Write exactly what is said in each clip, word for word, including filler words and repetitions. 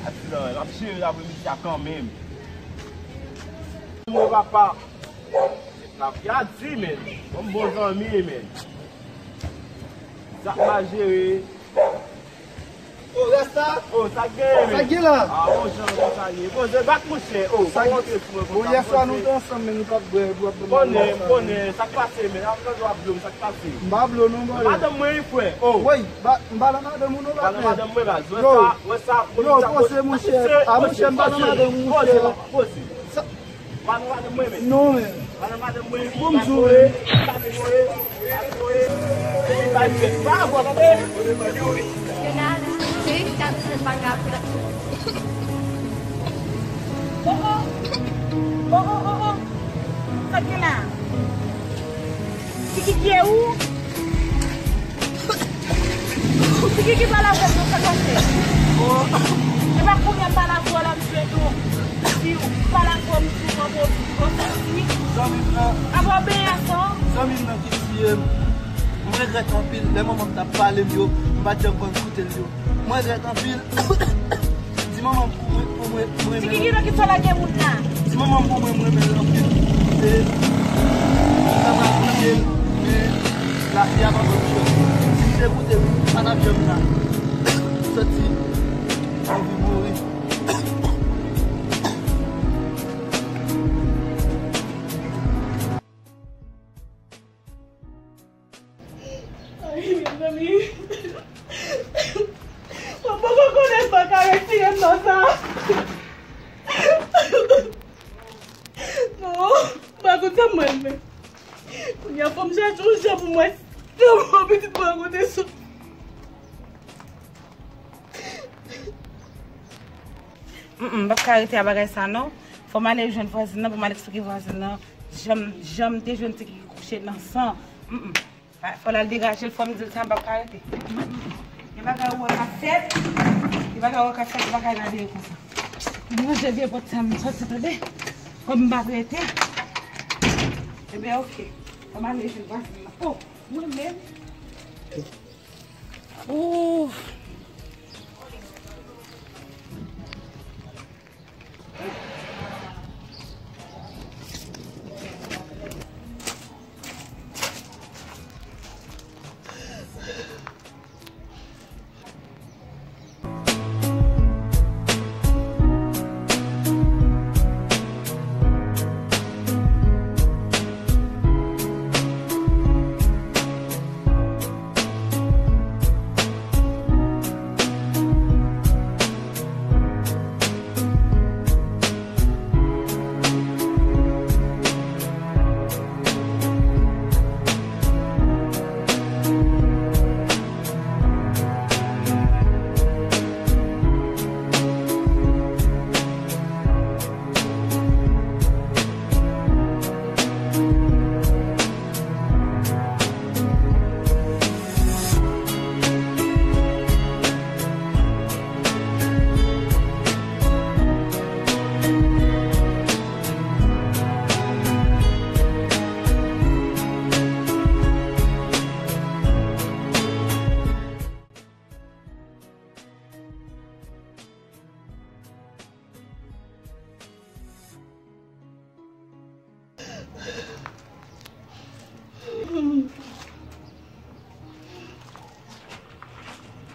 Nan, l ap jere l apremidi a kanmenm. Mwen papa. N ap gade, men. Bon, bon zanmi, men. Sa k mal jere. O, Rasta! O, sa k genyen, men? Sa k gen la? A, bon jan konsa ye. Poze bak, monchè. O, sa k montre sou mwen konsa. Bon, yè swa nou te ansanm, men nou t ap bwè, nou t ap bwè. Konnen, konnen. Sa k pase, men? Ap tande w ap blo m, sa k pase? M pa blo non, bro. Madanm mwen, wi, frè. O. Wi, m pa nan madanm ou non, patnè. M pa nan madanm mwen, baz. Wè sa, wè sa, yo poze, monchè. A, monchè, m pa nan madanm ou, monchè. Poze, poze. Sa, Pa nan madanm mwen, men. Non, men. Pa nan madanm mwen. Bon, m di w, men. Oh, oh. Oh, oh, oh, oh. Sa gen la? Kiki ki e ou? Kiki ki pale avèk mwen, sa pase? E pa kounye a m pale avè w la, m jwe tou. Si w pale avè w, m di w, m anvo w, m anvo w, m anvo w. Zanmi m nan. Avè w benyen san. Zanmi m nan ki tiye m. Mwen regrèt anpil, lè manman m t ap pale m yo, m pa t janm konn koute l yo. Mwen regrèt anpil. Di manman m pou mwen, pou mwen, mwen renmen l. Ti Kiki nan ki sa lage moun la? Di manman m pou mwen, mwen renmen l anpil. E, m ta pral koute l, men lavi a pa ban m chans. Si m te koute l, m pa t ap janm la. M santi m anvi mouri. Ay, mezanmi. Mwen poko konnen sa ka retire m nan sa. Non, m pa konn sa mwen fè. Kounye a fò m chache yon jan pou mwen. Pitit mwen kote sou. Mm, mm, m p ap ka rete a bagay sa non. Fò m ale jwenn vwazin nan pou m al eksplike vwazin nan jan m, jan m te jwenn ti Kiki kouche nan san. Mm, mm. Fò l al degaje l, fò m di l sa, m p ap ka rete. Mm, mm, mm. Gen bagay ou wè k ap fèt, gen bagay ou wè k ap fèt, ou pa ka rete konsa. M ranje vye pòt sa, m soti tande. Kòm m p ap rete. Ebyen, oke. Fò m ale jwenn vwazin nan. Oh, mwen menm. Ooh.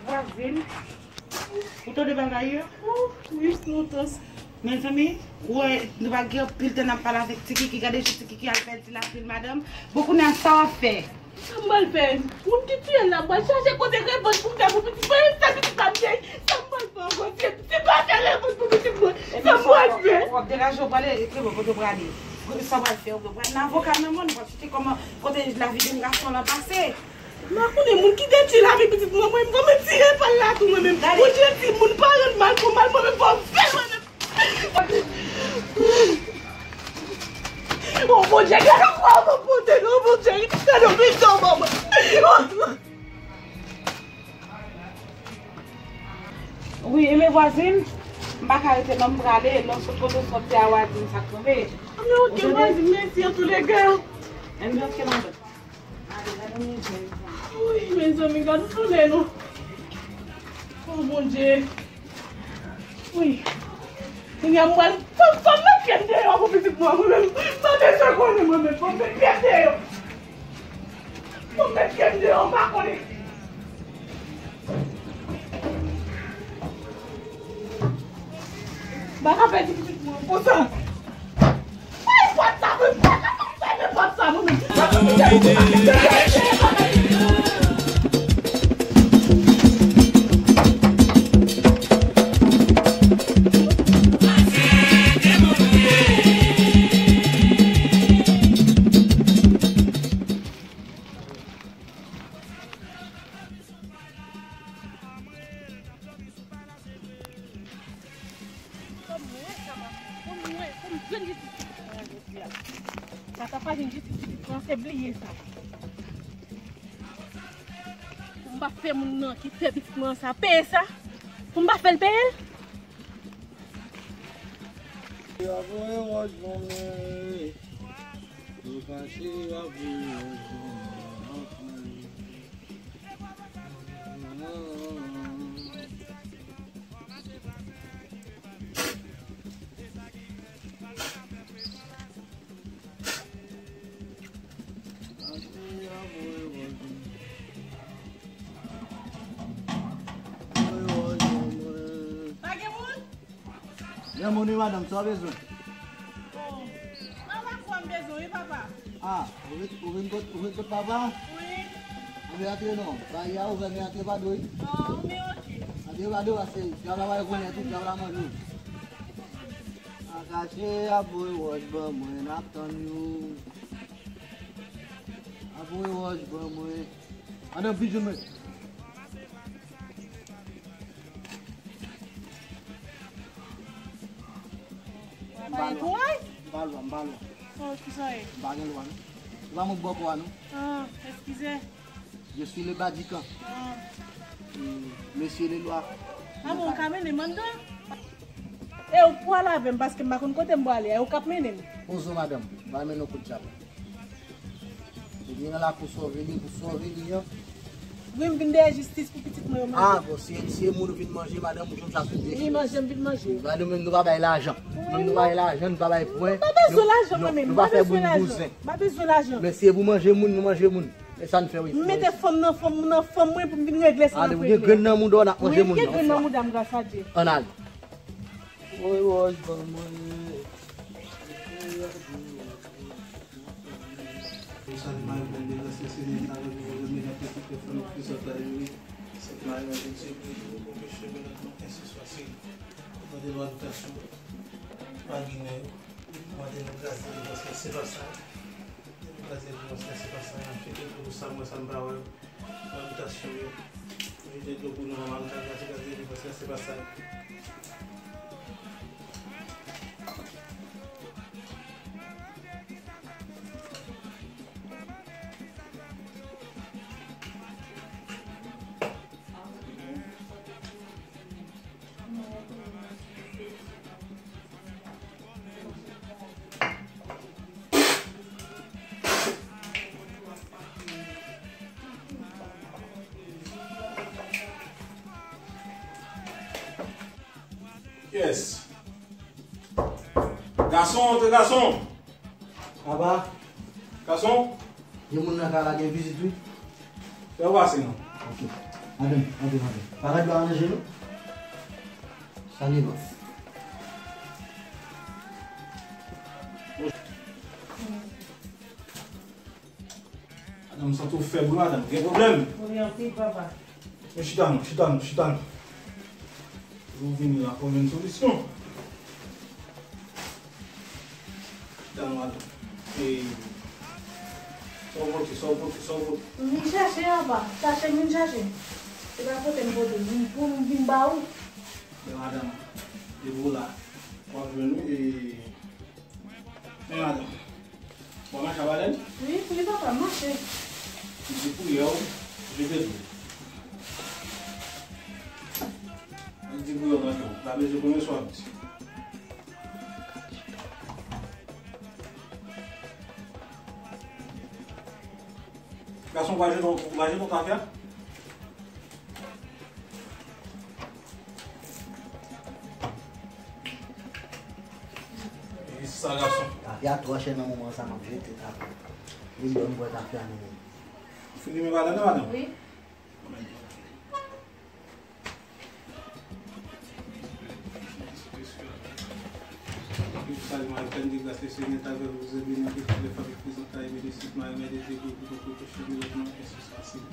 Vwazin, ou tande bagay yo? Wi, lontan. Mezanmi, ou wè, nou pa gen anpil tan n ap pale avèk Ti Kiki, gade jan Ti Kiki al pèdi lavi l, madanm. Bon, kounye a, sa w ap fè? Sa m pral fè? Moun ki tiye l la, m pral chache kote revanj pou m fè pou pitit mwen. E sèl pitit la m gen. Sa m pral fè ankò? Se, se pa fè revanj pou pitit mwen. Sa m pral fè? W ap degaje w prale, e bon, kote w prale? Sa w pral fè? W pral nan avoka nan men w, w ap chèche kòman, kote lavi jenn gason lan pase. M pa konnen moun ki detwi lavi pitit mwen, mwen, fò mwen tire pa l la tou, mwen menm. Gade. Bondye di, moun pa rann mal pou mal, mwen menm, fò m fè l, mwen menm. Oh, Bondye, gade kwa mwen pote, non, Bondye, gade yon pizza, manman. Wi, e men vwazin, m pa ka rete non, m prale, lè w sot kote w soti a, w a di m sa k tonbe. Men oke, vwazin, mèsi antouleka. Enben oke, madanm. Wi, mezanmi, gad tounen nou. Oh, Bondye. Wi. Kounye a m pral, fò, fò m met pye m deyò pou pitit mwen, mwen menm. M pa bezwen konnen mwen menm, fò m met pye m deyò. Fò m met pye m deyò, m pa konnen. M pa ka pèdi pitit mwen konsa. Bay pòt la, wi, pòt la, fèmen pòt sa, mwen menm. Fò m wè sa, fò m wè, fò m jwenn jistis pou pitit mwen an jodi a. Tata pa jwenn jistis pou pitit mwen, se bliye sa. Pou m pa fè moun nan ki fè pitit mwen sa peye sa. Pou m pa fè l peye l. Yo voye wòch ban mwen. Yo kache, yo voye wòch ban mwen. Pa gen moun? Gen moun wi, madanm, sa w bezwen? Oh, papa, kwa m bezwen wi, papa. Ah, ou vin, ou vin kot, ou vin kot papa? Wi. Anben antre non. Bay a ouvè, men antre pa do wi. Oh, men oke. Antre pa do, paske dyab la pral konnen tout, dyab la manje w. Akache ap voye wòch ban mwen, n ap tann yo. Ap voye wòch ban mwen. Madanm, vin jwenn mwen. M pa lwa. M pa lwa, m pa lwa. Oh, kisa w ye? M pa gen lwa, non. Se pa mwen k bò kò a, non. Ah, eskize. Je suis le bas du camp. Ah. E, mesye le lwa. Ah bon, ou ka mennen m anndan? E ou pral avè m, paske m pa konn kote m prale a, e ou k ap mennen m. Poze w, madanm. M pral mennen w kot dyab. Ebyen, nan lakou sa w vini, pou sa w vini an. Wi, m vin dèyè jistis pou pitit mwen yo manje. Ah, bon, si, si e moun ou vin manje, madanm, ou jwenn sa sou de chèz. Wi, manje, m vin manje. Madanm, nou pa bay lajan. Nou menm nou pa bay lajan, nou pa bay pwen. M pa bezwen lajan mwen menm. Nou pa fè boul bouzen. M pa bezwen lajan. Men si e pou manje moun, nou manje moun. E sa n fè, wi. M mete fanm nan, fanm nan, fanm mwen pou m vin regle sa n ap regle. Gen grenn nan mouda w, n ap manje moun nan. Wi, gen grenn nan mouda m, gras a Dye. Ann ale. Voye wòch ban mwen. Ou salye Mari plen de gras, Senyè avèk ou, ou beni nan piti pèp fanmi ki sot la, wi. Sent Mari, Mèt Jezi, priye pou nou, pou peche, men nou ensi swa seri. Mande nou abitasyon, pa ginen yo. Mande nou gras, delivrans, lèse pa sa. Mande nou gras, delivrans, lèse pa sa. N ap chèche pou nou sa, mwen sa m pa wè. Abitasyon yo. Jete dlo pou nou, manman, nou ka gras, gras, delivrans, lèse pa sa. Yes. Gason, antre gason. Papa. Gason. Gen moun nan kay la, gen vizit wi. Fè w pase non. Ok. Madanm, antre, madanm. Pa rad la nan je nou. Salye non. Madanm, m santi w fèb wi, madanm. Gen pwoblèm? Wi, anpil, papa. Men chita non, chita non, chita non. Lè w vini la, fò w jwenn solisyon. Chita non, madanm. E, sa w pote, sa w pote, sa w pote? M vin chache, papa. Chache m vin chache. Se pa pote m pote. M vin pou m vin ba ou. Men madanm, depi w la, w ap jwenn wi. E, men madanm. Bon, mache avè l? Wi, wi, papa, mache. Li di pou yo, je te di. Li di pou yo manje, ou pa bezwen konnen sa w ap di. Gason, ou pa jete, ou pa jete yon kafe a? Sa gason. Tafya twò chè nan moman sa, m ap jete tafya. Vin ban m bwè tafya nou menm. Ou fini men bagay la, madanm? Wi. Salut Marie, pleine de grâce, le Seigneur est avec vous, vous êtes bénie entre toutes les femmes, et béni est le fruit de vos entrailles, béni est le fruit de vos entrailles, Jésus.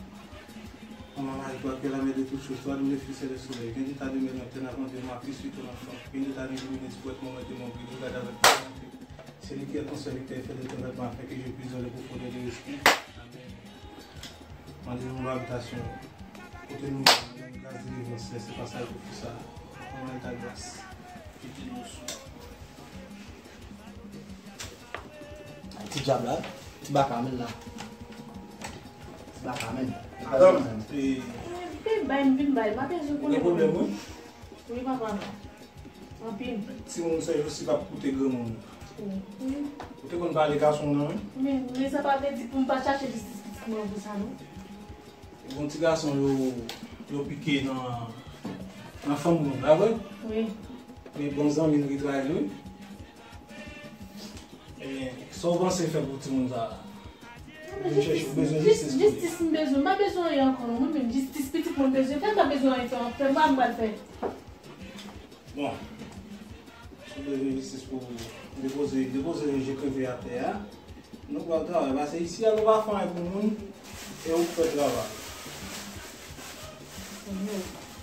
Manman Mari, toi que la mère de toutes choses, toi d'où le Fils et le Soleil, viens de ta demeure dans tes enfants, Dieu m'a pris sur ton enfant, viens de ta illuminé du poète mon maître et mon guide, regarde avec bonté celui qui est ton serviteur et fait de ton œuvre afin que je puisse dans le profondeur de l'esprit. Amen. Mande nou labitasyon. Kote nou ye, mande nou gras delivrans, lèse pasaj pou fis sa. Mande ta gras. Kite nou sou. Ti djab la, ti baka menm la. Ti baka menm. Madanm, e, vin bay, m vin bay, m pa bezwen konnen. Gen pwoblèm, wi. Wi, papa. Anpil. Timoun se jousi k ap koute granmoun. Wi. Ou te konn pale gason nan, wi. Men, men sa pa vle di pou m pa chache jistis pitit mwen pou sa, non. Bon ti gason yo, yo pike nan, nan fanm moun, pa vre? Wi. Men bon zanmi n ki trayi l, wi. Ebyen, sa w panse fè pou timoun sa a? Ou vin chèche, ou bezwen jistis pou li. Jistis m bezwen, m pa bezwen anyen ankò, non, mwen menm, jistis pitit mwen m bezwen fè, m pa bezwen anyen fè, fè m pa m pral fè. Bon, si w bezwen jistis pou depoze, depoze je kreve atè a. Nou pral travay, paske isi a nou pa fè anyen pou moun, e ou k fè travay.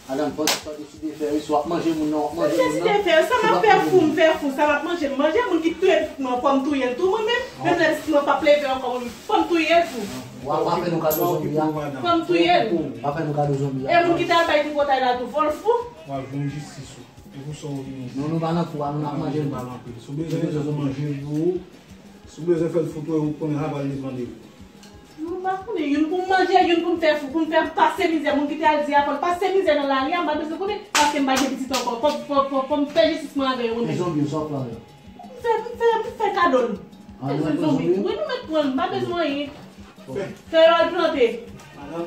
Madanm, panse sa w deside fè, wi, si w ap manje moun nan, w ap manje moun nan. Deside fè, sa m ap fè fou, m fè fou, sa m ap manje, m manje, moun ki touye pitit mwen, fò m touye l tou, mwen menm, menm lè pitit mwen p ap leve ankò, mwen menm, fò m touye l tou. W a pa fè nou kado zonbi a. Fò m touye l. Pa fè nou kado zonbi a. E moun ki t al bay tripotay la tou, fò l fou. W ap jwenn jistis ou. E pou sa w vini isit. Non, nou pa nan fou a, nou n ap manje nou. Si w bezwen fè l manje pou ou, si w bezwen fè l fou tou, ou konnen sa pral depann de ou. Nou pa konnen, youn pou m manje, youn pou m fè fou, pou m fè pase mizè, moun ki te al di a fò l pase mizè nan lari a, m pa bezwen konnen, paske m pa gen pitit ankò. Fò, fò, fò, fò m fè jistis mwen avè yo, mwen menm. E zonbi yo, sa w fè avè yo? M fè, m fè, m fè kado l. Ah, nou mèt pran zonbi yo? Wi, nou mèt pran l, m pa bezwen anyen. Fè. Fè yo al plante. Madanm,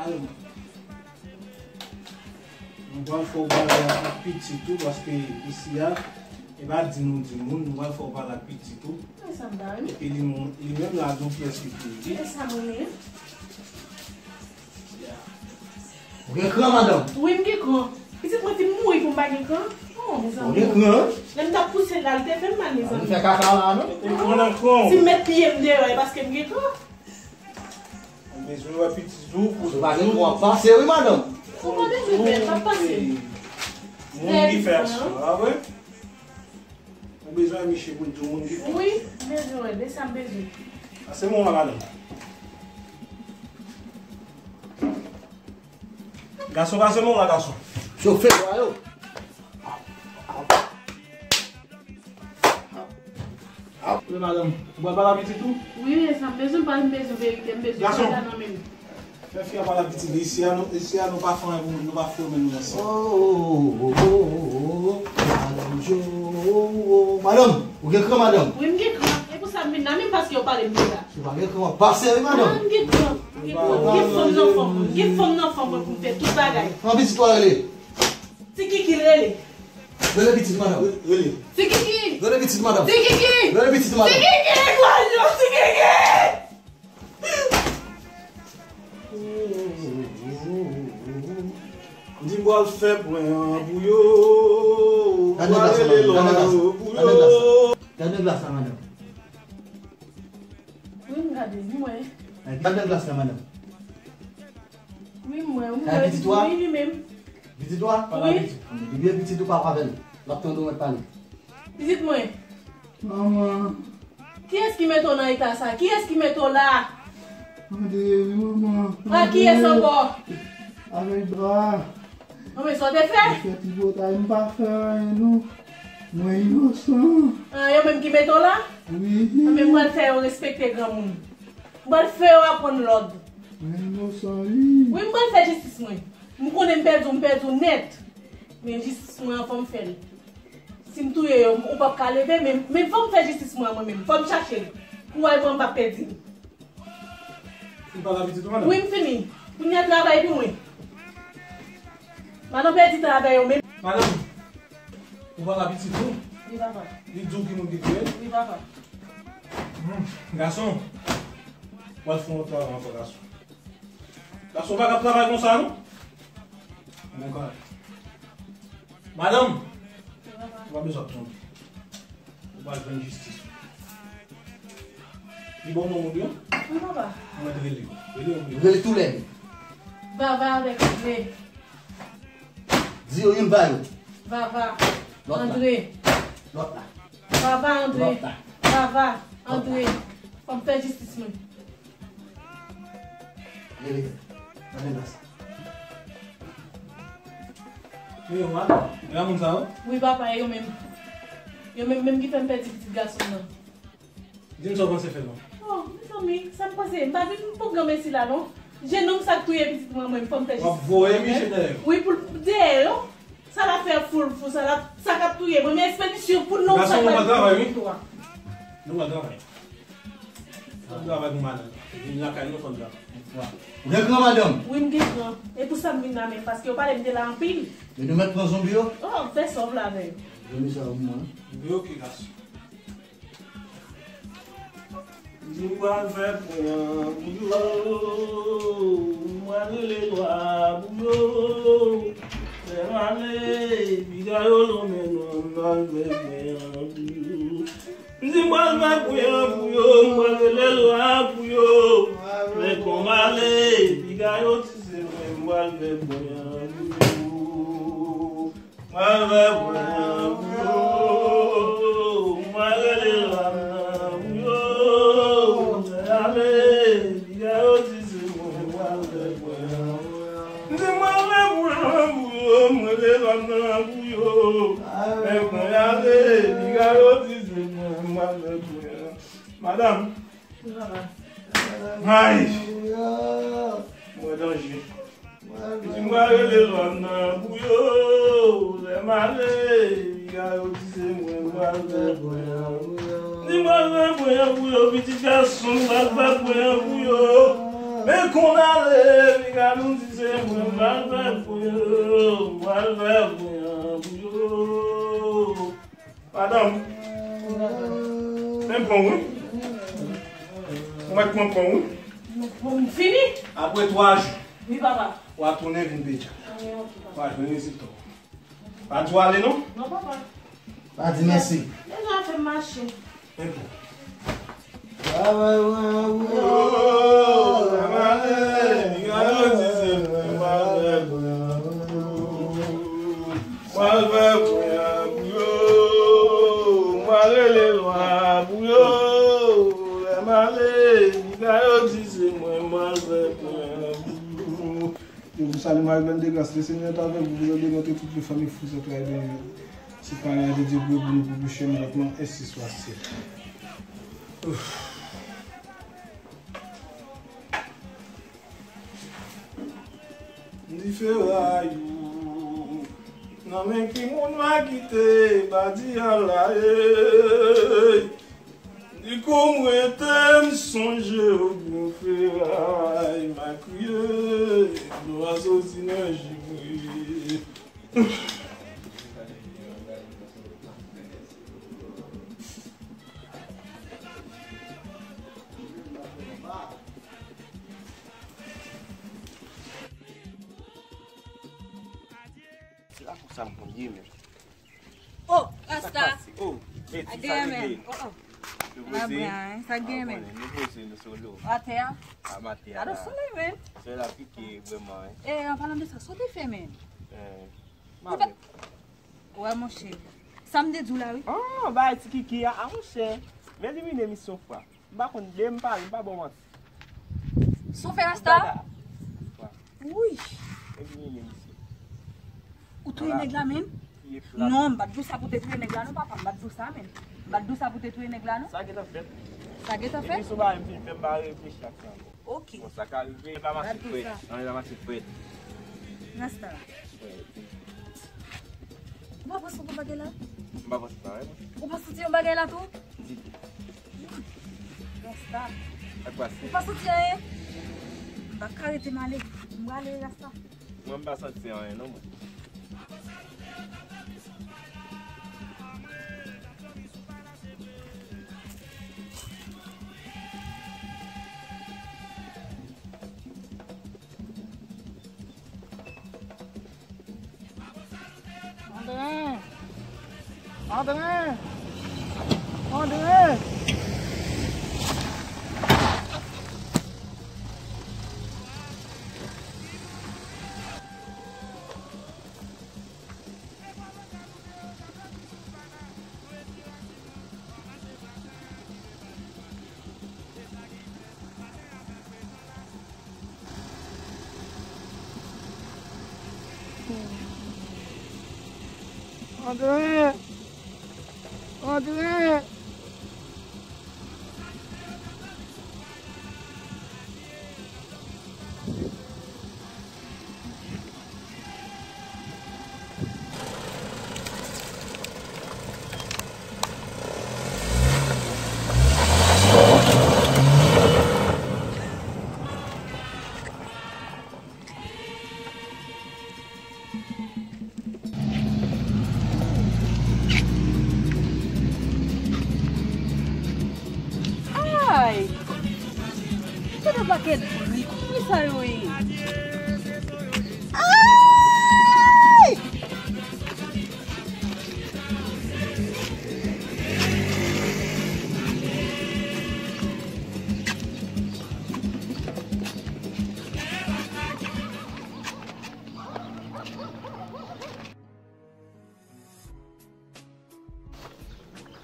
ale. Nou pral fè w pale ak pitit ou, paske isi a, e pa di nou di moun, nou pral fè w pale ak pitit ou. Epi li, li menm la di w kiyès ki touye li. Ou gen kran, madanm? Wi, m gen kran. Pitit mwen fin mouri pou m pa gen kran? Oh, mezanmi. Ou gen kran? Lè m t ap pouse l la, l te fè m mal, mezanmi. Ou fè kaka la, non? Si m met pye m deyò, e paske m gen kran. Ou bezwen wè pitit ou pou ou pa gen kran w ap pase, wi, madanm. Ou pa bezwen pè, m ap pase. Moun ki fè aksyon an, wi. Ou bezwen wè miche pou l di w moun ki fè aksyon. Wi, m bezwen wè, de sa m bezwen. Pase mwen la, madanm. Gason, pase mwen la, gason. Chofe bwa yo. Wi, madanm, ou pral pale a pitit ou? Wi, e sa m bezwen, m pa m bezwen verite, m bezwen sa nan men m. Fè fi a pale a pitit li. Isi a nou, isi a nou pa fè anyen pou moun, nou pa fè men nou ansanm. Oh, oh, oh, oh, oh, oh. Madanm Jo, oh, oh, oh. Madanm, ou gen kran, madanm? Wi, m gen kran. E pou sa m vin la, menm paske yo pale m de la. Ou pa gen kran, w ap pase, wi, madanm. Ah, m gen kran. M gen kran. M gen fanm nan fanm mwen. M gen fanm nan fanm mwen pou m fè tout bagay. Kòman pitit ou a rele? Ti Kiki l rele. Rele pitit madanm. Rele. Ti Kiki! Rele pitit madanm. Ti Kiki! Rele pitit madanm. Ti Kiki! Voyou, Ti Kiki! Di m pral fè pwen an pou yo. Gade glas la, madanm. Gade glas la. Gade glas la, madanm. Wi, m gade, m wè. Gade glas la, madanm. Wi, m wè, m wè. Sa pitit ou a? Wi, li menm. Pitit ou a? Wi. Ebyen, pitit ou pa avè l. L ap tande w mèt pale. Pitit mwen. Manman. Kiyès ki mete w nan eta sa? Kiyès ki mete w la? Mande, wi, manman. A kiyès ankò? Avèk dra. Manman, sa w te fè? Mwen fè tripotay, m pa fè anyen, non. Mwen inosan. Ah, yo menm ki mete w la? Wi. Anben, m pral fè yo respekte granmoun. M pral fè yo aprann lòd. Mwen inosan, wi. Wi, m pral fè jistis mwen. M konnen m pèdi w, m pèdi w nèt. Men jistis mwen an, fò m fè l. Si m touye yo, ou p ap ka leve, men, men fò m fè jistis mwen an mwen menm. Fò m chache l. Kouraj mwen, m p ap pèdi l. Ou pale a pitit ou, madanm? Wi, m fini. Kounye a travay pou mwen. Madanm pèdi tan avè yo menm. Madanm, ou pale a pitit ou? Wi, papa. Li di w ki moun ki touye l? Wi, papa. Hmm, gason, w al fè yon lòt travay ankò, gason. Gason pa ka ap travay konsa, non. Bon kay. Madanm, ou pa bezwen ap tonbe. Ou pral jwenn jistis ou. Li ba w non moun yo? Wi, papa. Mwen rele yo. Rele yo. Rele tou lè. Vava avèk André. Di yo youn ba yo. Vava. Lòt la. André. Lòt la. Vava, André. Lòt la. Vava, André. Fò m fè jistis mwen. Rele. Mande nan sa. Yo, yo, yo, moun sa yo? Wi, papa, e yo menm. Yo menm, menm ki fè m pèdi pitit gason m nan. Di m sa w panse fè non. Oh, mezanmi, sa m panse, m pa vin pou granmesi la non. Jennonm sa k touye pitit mwen, mwen, fò m fè jistis. W ap voye misye dèyè yo. Wi, pou l dèyè yo. Sa l ap fè foul fou, sa l ap, sa k ap touye mwen, men ekspedisyon pou non sa k pral touye pitit ou a. Nou pral travay. Fò n travay pou madanm. Vin lakay nou, fò n travay. Ou gen gran madanm? Wi, m gen gran. E pou sa m vin la menm, paske yo pale m de la anpil. Men nou mèt pran zonbi yo? Oh, fè sa w vle avè yo. Zonbi sa yo pou mwen. Zonbi yo ki ras? Di m pral fè pwen an pou yo, m pral rele lwa pou yo. Fè m ale, piga yo lonmen non, m pral fè pwen an pou yo. M di m pral fè pwen an pou yo, m pral rele lwa pou yo. Men kòm ale, piga yo di se mwen, m pral fè pwen an pou yo. M pral fè pwen an pou yo, m pral rele lwa nan pou yo. Fè ale, piga yo di se mwen, m pral fè pwen an. M di m pral fè pwen an pou yo, m rele lwa nan pou yo. Fè pwen ale, piga yo di se mwen, m pral fè pwen an. Madanm. Ay! Mwen danje. Di m pral rele lwa nan pou yo, lè m ale, piga yo di se mwen pral fè pwen an. Di m pral fè pwen an pou yo, pitit gason m pral fè pwen an pou yo. Men konn ale, piga nou di se mwen pral fè pwen an, pral fè pwen an pou yo. Madanm, men pran wi. Ou mèt pran pran wi. Bon, m fini. Apre twa jou, wi, papa, w a tounen vin Peja. Wi, ok, papa. W a jwenn rezilta w. Pa di w ale non. Non, papa. Pa di mèsi. Deja fè m mache. Men pran. Travay mwen an pou yo, lè m ale, piga yo di se mwen m pral fè pwen an pou yo. M pral fè pwen an pou yo, m pral rele lwa pou yo. Lè m ale, piga yo di se mwen m pral fè pwen an pou yo. Yo, pou sa, nou mari plen de gras. Le Senyè est avec vous, vous êtes bénie entre toutes les femmes, et fruit de vos entrailles est béni. Sèt parèy de Dye bwe pou nou pou pwochen nou lòt non, ensi swa sèt. Ouf. Difera yo. Nan men ki moun m a kite, pa di ala, ey. Di kou m rete, m sonje w byen feray, m a kriye, dlo a soti nan je mwen. Se la pou sa m konn ye menm. Oh, Rasta. Sa k pase? Oh, Betty, sa k genyen, men? Oh, oh. Nou poze. Sa k genyen, men? Nou poze, nou sou lo. Atè a? A, m atè a la. Gade solèy, men. Solèy la pike vrèman, wi. E, an palan de sa, sa w te fè, men? Eh, m avèk. Wè, monchè. Sa m te di w la, wi. Ah, bagay ti Kiki a, a, monchè. M elimine misyon fwa. M pa konn de m pale, m pa ba w manti. Sa w fè Rasta? Wi. Epi, misye. Ou touye nèg la menm? Non, m pa t di w sa pou te touye nèg la non, papa, m pa t di w sa menm. M pa t di w sa pou te touye nèg la non. Sa gentan fèt. Sa gentan fèt? Epi sou bagay m fin fè, m pa reflechi ak sa ankò. Ok. Bon, sa ka rive, e pa mache frèt. Non, e pa mache frèt. Rasta. Ou pa panse yon bagay la? M pa panse sa, wi. Ou pa santi yon bagay la tou? Ditou. Rasta. Sa k pase? Ou pa santi anyen? M pa ka rete m ale. M prale, Rasta. Mwen, m pa santi anyen, non, mwen. André! André! André! André! Ay! Gade yon pakèt bri. Ki sa yo ye? Ay!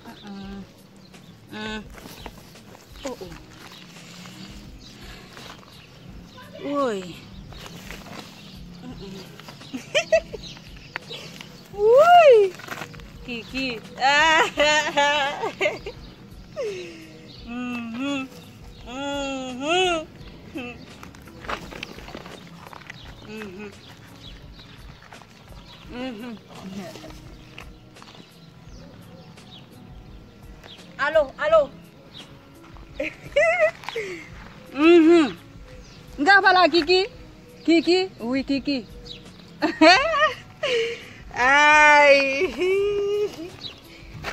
Ah, ah. Ah. Oh, oh. Woy. Mm-mm. Woy. Kiki. Ah. Mhm. Mhm. Mhm. Mhm. Alo, alo. Mhm. M ka pale a Kiki? Kiki? Wi, Kiki. Ay.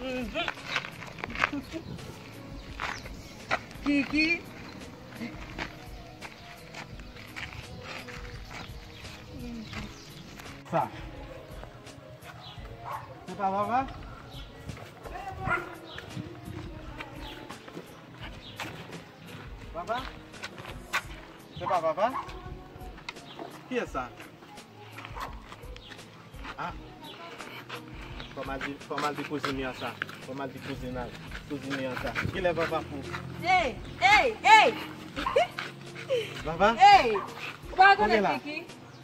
Mhm. Kiki. Sa. Se pa papa? Papa? Se pa papa? Kiyès sa? Ah. Fò m al di, fò m al di kouzin li an sa. Fò m al di kouzin al. Kouzin li an sa. Kilè papa pou? Ey, ey, ey! Papa? Ey! Ou pa rekonèt Kiki?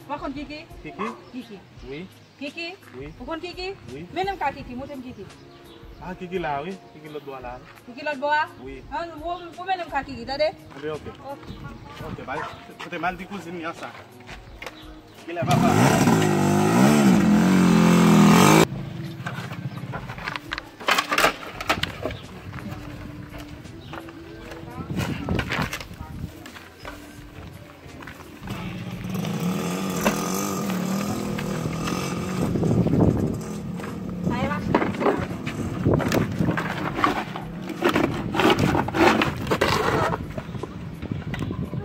Ou pa konn Kiki? Kiki? Kiki. Wi. Kiki? Wi. Ou konn Kiki? Wi. Mennen m ka Kiki, montre m Kiki. Ah, Kiki la, wi. Kiki lòt bò a la. Kiki lòt bò a? Wi. An, ou, ou mennen m ka Kiki, tande? Anben, oke. Oke. Oke, bay. Kote m al di kouzin li an sa. Kilè papa?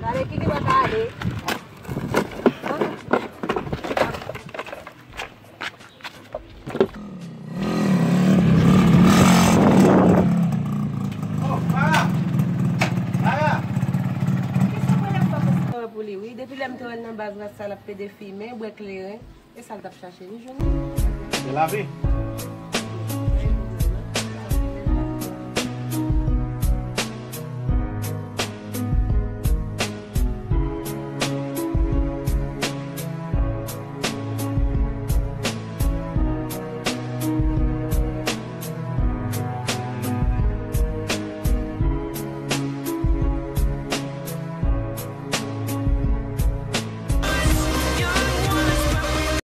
Gade Kiki pa ka ale. Pou li, wi. Depi lè m te wè l nan baz ras sa, l ap pede fimen, bwè kleren. E sa l t ap chache, li jwenn li. Se lavi.